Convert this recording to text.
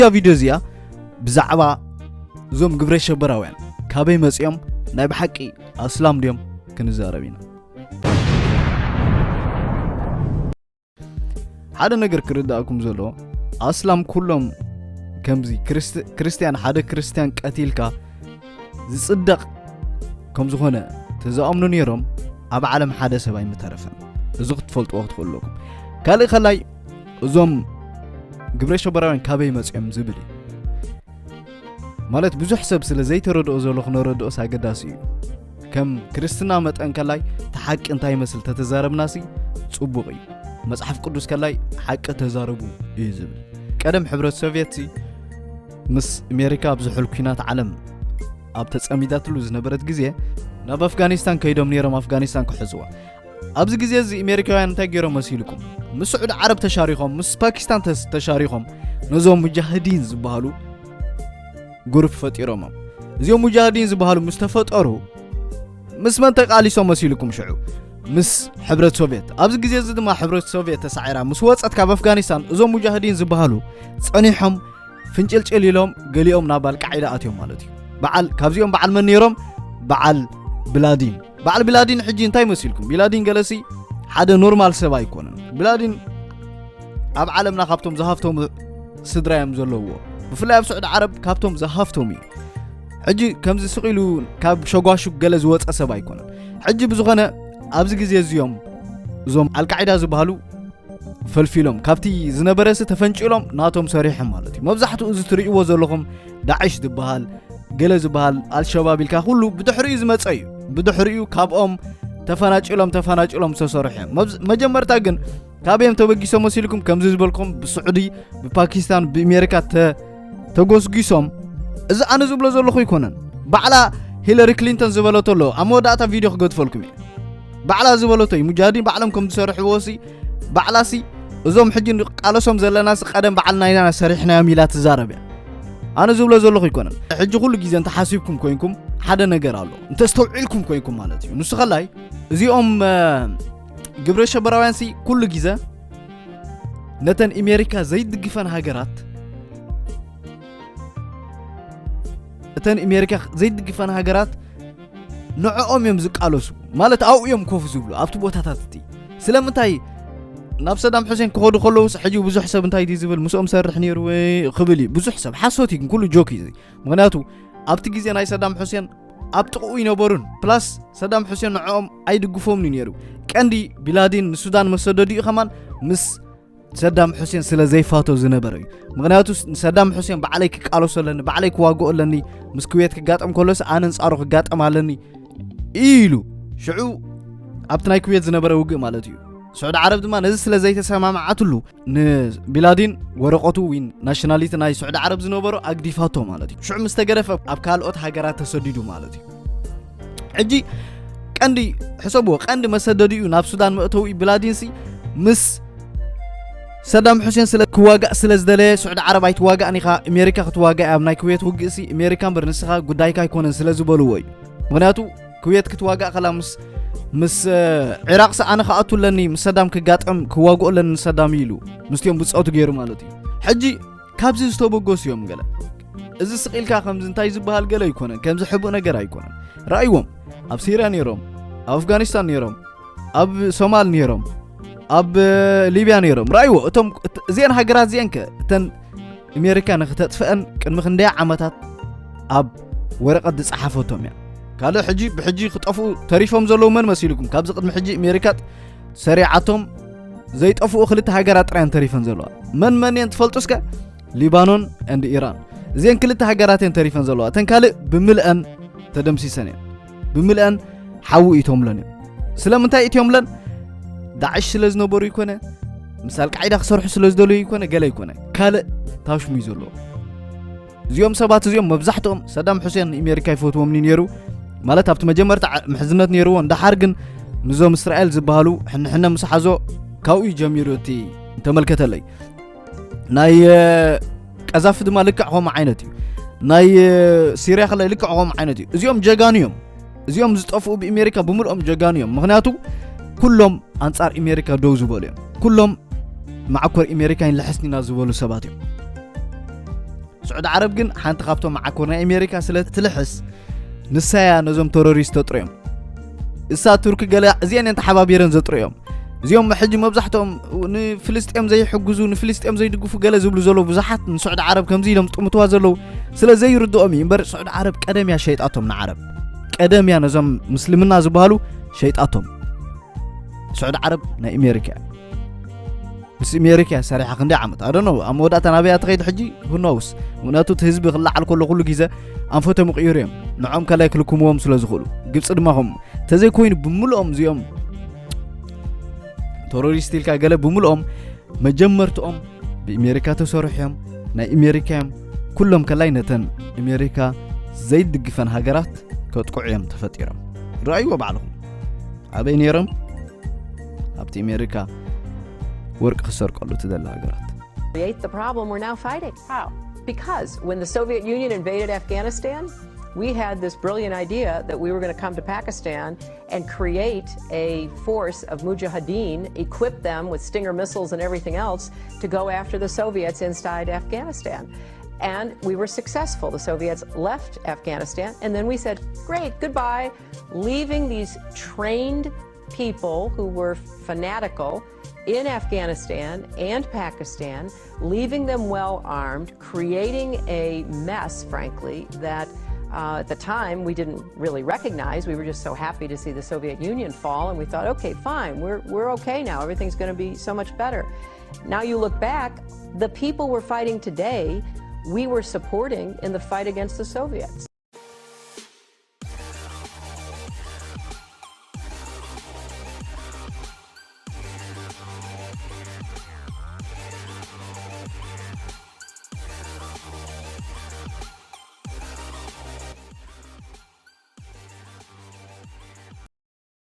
እዛ ቪድዮ እዚኣ ብዛዕባ እዞም ግብረ ሸበራውያን ካበይ መጺኦም፣ ናይ ብሓቂ ኣስላም ድዮም ክንዛረብ ኢና። ሓደ ነገር ክርዳእኩም ዘሎ፣ ኣስላም ኩሎም ከምዚ ክርስት-፣ ክርስትያን፣ ሓደ ክርስትያን ቀቲልካ ዝጽደቕ ከም ዝኾነ ተዝኣምኑ ነይሮም፣ ኣብ ዓለም ሓደ ሰብ ኣይምተረፈን። እዚ ክትፈልጥዎ ክትኽእሉ ኣለኩም። ካልእ ከላይ እዞም ግብረ ሸበራውያን ካበይ መጺኦም ዝብል እዩ። ማለት ብዙሕ ሰብ ስለ ዘይተረድኦ ዘሎ ክነረድኦስ ኣገዳሲ እዩ። ከም ክርስትና መጠን ከላይ እቲ ሓቂ እንታይ ይመስል ተተዛረብናሲ ጽቡቕ እዩ። መጽሓፍ ቅዱስ ከላይ ሓቂ ተዛረቡ እዩ ዝብል። ቀደም ሕብረት ሶቭየትሲ ምስ ኣሜሪካ ኣብ ዝሑል ኲናት ዓለም ኣብ ተጸሚዳትሉ ዝነበረት ግዜ ናብ ኣፍጋኒስታን ከይዶም ነይሮም ኣፍጋኒስታን ክሕዝዋ። ኣብዚ ግዜ እዚ ኣሜሪካውያን እንታይ ገይሮም መሲልኩም? ምስ ስዑዲ ዓረብ ተሻሪኾም፣ ምስ ፓኪስታን ተስ-፣ ተሻሪኾም ነዞም ሙጃሂዲን ዝበሃሉ ግሩፕ ፈጢሮሞም። እዚኦም ሙጃሂዲን ዝበሃሉ ምስ ተፈጠሩ ምስ መን ተቃሊሶም መሲልኩም ሽዑ? ምስ ሕብረት ሶቭየት። ኣብዚ ግዜ እዚ ድማ ሕብረት ሶቭየት ተሳዒራ ምስ ወጸት ካብ ኣፍጋኒስታን እዞም ሙጃሂዲን ዝበሃሉ ጸኒሖም ፍንጭልጭል ኢሎም ገሊኦም ናብ ኣልቃዒዳ ኣትዮም ማለት እዩ። በዓል፣ ካብዚኦም በዓል መን ነይሮም? በዓል ብላዲን። በዓል ብላዲን ሕጂ እንታይ መሲልኩም? ቢላዲን ገለሲ ሓደ ኖርማል ሰብ ኣይኮነን። ብላዲን ኣብ ዓለምና ካብቶም ዝሃፍተሙ ስድራ እዮም ዘለውዎ። ብፍላይ ኣብ ስዑዲ ዓረብ ካብቶም ዝሃፍተሙ እዩ። ሕጂ ከምዚ ስቕ ኢሉ ካብ ሸጓሹግ ገለ ዝወጸ ሰብ ኣይኮነን። ሕጂ ብዝኾነ ኣብዚ ግዜ እዚኦም እዞም ኣልቃዒዳ ዝበሃሉ ፈልፊሎም ካብቲ ዝነበረሲ ተፈንጭሎም ናቶም ሰሪሖም ማለት እዩ። መብዛሕትኡ እዚ ትርእይዎ ዘለኹም ዳዕሽ ዝበሃል ገለ ዝበሃል ኣልሸባብ ኢልካ ኩሉ ብድሕሪኡ ዝመጸ እዩ። ብድሕሪኡ ካብኦም ተፈናጭሎም ተፈናጭሎም ዝተሰርሑ እዮም። መብዝ-፣ መጀመርታ ግን ካበዮም ተበጊሶም መሲልኩም ከምዚ ዝበልኩም ብስዑዲ፣ ብፓኪስታን፣ ብኣሜሪካ ተ-፣ ተጎስጊሶም። እዚ ኣነ ዝብሎ ዘለኹ ኣይኮነን። ባዕላ ሂለሪ ክሊንተን ዝበለቶ ኣሎ። ኣብ መወዳእታ ቪድዮ ክገድፈልኩም እየ። ባዕላ ዝበለቶ እዩ። ሙጃሂዲን ባዕሎም ከም ዝሰርሕዎ ሲ፣ ባዕላ ሲ፣ እዞም ሕጂ ንቃለሶም ዘለና ሲ ቀደም ባዕልና ኢና ሰሪሕናዮም ኢላ ትዛረብ እያ። ኣነ ዝብሎ ዘለኹ ኣይኮነን። ሕጂ ኩሉ ግዜ እንተሓሲብኩም ኮይንኩም ሓደ ነገር ኣሎ። እንተስተውዒልኩም ኮይንኩም ማለት እዩ። ንሱ ከላይ እዚኦም፣ እ፣ ግብረ ሸበራውያን ሲ ኩሉ ግዜ ነተን ኣሜሪካ ዘይድግፈን ሃገራት፣ እተን ኣሜሪካ ዘይድግፈን ሃገራት ንዕኦም እዮም ዝቃለሱ። ማለት ኣብኡ እዮም ኮፍ ዝብሉ፣ ኣብቲ ቦታታት እቲ። ስለምንታይ ናብ ሰዳም ሑሴን ክኸዱ ከለዉ ሲ ሕጂ ብዙሕ ሰብ እንታይ ድዩ ዝብል፣ ምስኦም ሰርሕ ነይሩ ወይ ክብል እዩ። ብዙሕ ሰብ፣ ሓሶት እዩ፣ ግን ኩሉ ጆክ እዩ እዚ። ምኽንያቱ ኣብቲ ግዜ ናይ ሰዳም ሑሴን ኣብ ጥቕኡ ይነበሩን፣ ፕላስ ሰዳም ሑሴን ንዕኦም ኣይድግፎምን እዩ ነይሩ። ቀንዲ ቢላዲን ንሱዳን መሰደዲኡ ከማን ምስ ሰዳም ሑሴን ስለ ዘይፋቶ ዝነበረ እዩ። ምኽንያቱ ስ-፣ ንሰዳም ሑሴን ባዕለይ ክቃለሶ ኣለኒ፣ ባዕለይ ክዋግኦ ኣለኒ፣ ምስ ኩዌት ክጋጠም ከሎስ ኣነ ኣንጻሩ ክጋጠም ኣለኒ ኢሉ። ሽዑ ኣብቲ ናይ ኩዌት ዝነበረ ውግእ ማለት እዩ። ስዑዲ ዓረብ ድማ ነዚ ስለ ዘይተሰማምዓትሉ ንቢላዲን ወረቐቱ ወይ ናሽናሊቲ ናይ ስዑዲ ዓረብ ዝነበሮ ኣግዲፋቶ ማለት እዩ። ሽዑ ምስ ተገደፈ ኣብ ካልኦት ሃገራት ተሰዲዱ ማለት እዩ። ሕጂ ቀንዲ፣ ሕሰብዎ፣ ቀንዲ መሰደዲኡ ናብ ሱዳን መእተዊ ቢላዲንሲ ምስ ሰዳም ሑሴን ስለ ክዋጋእ ስለ ዝደለየ፣ ስዑዲ ዓረብ ኣይትዋጋእን ኢኻ፣ ኣሜሪካ ክትዋጋእ እያ ኣብ ናይ ኩዌት ውግእሲ፣ ኣሜሪካ እምበር ንስኻ ጉዳይካ ኣይኮነን ስለ ዝበልዎ እዩ። ምኽንያቱ ኩዌት ክትዋጋእ ከላ ምስ፣ ምስ፣ እ፣ ዒራቕሲ ኣነ ክኣቱ ኣለኒ፣ ምስ ሰዳም ክጋጠም ክዋግኦ ኣለኒ ንሰዳም ኢሉ ምስቲኦም ብጾቱ ገይሩ ማለት እዩ። ሕጂ ካብዚ ዝተበገሱ እዮም ገለ። እዚ ስቕ ኢልካ ከምዚ እንታይ ዝበሃል ገለ ኣይኮነን፣ ከምዚ ሕቡእ ነገር ኣይኮነን። ረኣይዎም፣ ኣብ ሲርያ ነይሮም፣ ኣብ ኣፍጋኒስታን ነይሮም፣ ኣብ ሶማል ነይሮም፣ ኣብ ሊብያ ነይሮም። ረኣይዎ፣ እቶም፣ እት-፣ እዚአን ሃገራት እዚአን ከ፣ እተን ኣሜሪካ ንክተጥፍአን ቅድሚ ክንደይ ዓመታት ኣብ ወረቐት ዝጸሓፈቶም እያ። ካልእ ሕጂ፣ ብሕጂ ክጠፍኡ ተሪፎም ዘለዉ መን መሲልኩም? ካብዚ ቅድሚ ሕጂ ኣሜሪካ ሰሪዓቶም ዘይጠፍኡ ክልተ ሃገራት ጥራይ እየን ተሪፈን ዘለዋ። መን መን እየን ትፈልጡ እስከ? ሊባኖን and ኢራን። እዚአን ክልተ ሃገራት እየን ተሪፈን ዘለዋ። እተን ካልእ ብምልአን ተደምሲሰን እየን። ብምልአን ሓዊ እይቶምለን እዮም። ስለምንታይ እትዮምለን? ዳዕሽ ስለ ዝነበሩ ይኮነ፣ ምስ ኣልቃዒዳ ክሰርሑ ስለ ዝደለዩ ይኮነ፣ ገለ ይኮነ። ካልእ ታሽሙ እዩ ዘለዎ። እዚኦም ሰባት እዚኦም መብዛሕትኦም ሰዳም ሑሴን ንኣሜሪካ ይፈትዎም እዩ ነይሩ። ማለት ኣብቲ መጀመርታ ዓ-፣ ምሕዝነት ነይርዎ። እንዳሓር ግን ምስዞም እስራኤል ዝበሃሉ ሕንሕነ ምስ ሓዞ ካብኡ እዩ ጀሚሩ እቲ እንተመልከተለይ። ናይ፣ እ፣ ቀዛፊ ድማ ልክዕ ከምኡ ዓይነት እዩ። ናይ፣ እ፣ ሲርያ ከላይ ልክዕ ከምኡ ዓይነት እዩ። እዚኦም ጀጋኑ እዮም። እዚኦም ዝጠፍኡ ብኣሜሪካ ብምልኦም ጀጋኑ እዮም። ምኽንያቱ ኩሎም ኣንጻር ኣሜሪካ ደው ዝበሉ እዮም። ኩሎም መዓኮር ኣሜሪካን ልሕስኒና ዝበሉ ሰባት እዮም። ስዑዲ ዓረብ ግን ሓንቲ ካብቶም መዓኮር ናይ ኣሜሪካ ስለ ትልሕስ፣ ንሳያ ነዞም ተሮሪስት ተጥርዮም። እሳ ቱርክ ገለ እዚአን እየን ተሓባቢረን ዘጥርዮም። እዚኦም ሕጂ መብዛሕትኦም ንፍልስጤም ዘይሕግዙ፣ ንፍልስጤም ዘይድግፉ ገለ ዝብሉ ዘለዉ ብዙሓት ንስዑዲ ዓረብ ከምዚ ኢሎም ዝጥምትዋ ዘለዉ ስለ ዘይርድኦም እዩ እምበር፣ ስዑዲ ዓረብ ቀደም እያ ሸይጣቶም ንዓረብ። ቀደም እያ ነዞም ምስልምና ዝበሃሉ ሸይጣቶም። ስዑዲ ዓረብ ናይ ኣሜሪካ እያ። ምስ ኣሜሪካ እያ ሰሪሓ ክንደይ ዓመት? ኣደኖ ኣብ መወዳእታ ናበይ እያ ትኸይድ ሕጂ? ሁኖውስ። ምክንያቱ እቲ ህዝቢ ክለዓል ከሎ ኩሉ ግዜ ኣንፈቶም ይቕይሩ እዮም፣ ንዖም ከላይ ክልክምዎም ስለ ዝኽእሉ። ግብፂ ድማ ከምኡ። ተዘይኮይኑ ብምልኦም እዚኦም ተሮሪስት ኢልካ ገለ ብምልኦም መጀመርትኦም ብኣሜሪካ ተሰርሑ እዮም፣ ናይ ኣሜሪካ እዮም። ኩሎም ከላይ ነተን ኣሜሪካ ዘይድግፈን ሃገራት ከጥቅዑ እዮም ተፈጢሮም። ረኣይዎ ባዕልኹም። ኣበይ ነይሮም? ኣብቲ ኣሜሪካ ወርቂ ክሰርቀሉ ትደሊ ሃገራት። Create the problem we're now fighting. How? Because when the Soviet Union invaded Afghanistan, we had this brilliant idea that we were going to come to Pakistan and create a force of mujahideen, equip them with Stinger missiles and everything else to go after the Soviets inside Afghanistan. And we were successful. The Soviets left Afghanistan, and then we said, "Great, goodbye," leaving these trained people who were fanatical in Afghanistan and Pakistan, leaving them well armed, creating a mess, frankly, that uh, at the time we didn't really recognize. We were just so happy to see the Soviet Union fall, and we thought, "Okay, fine, we're, we're okay now. Everything's going to be so much better." Now you look back, the people we're fighting today, we were supporting in the fight against the Soviets.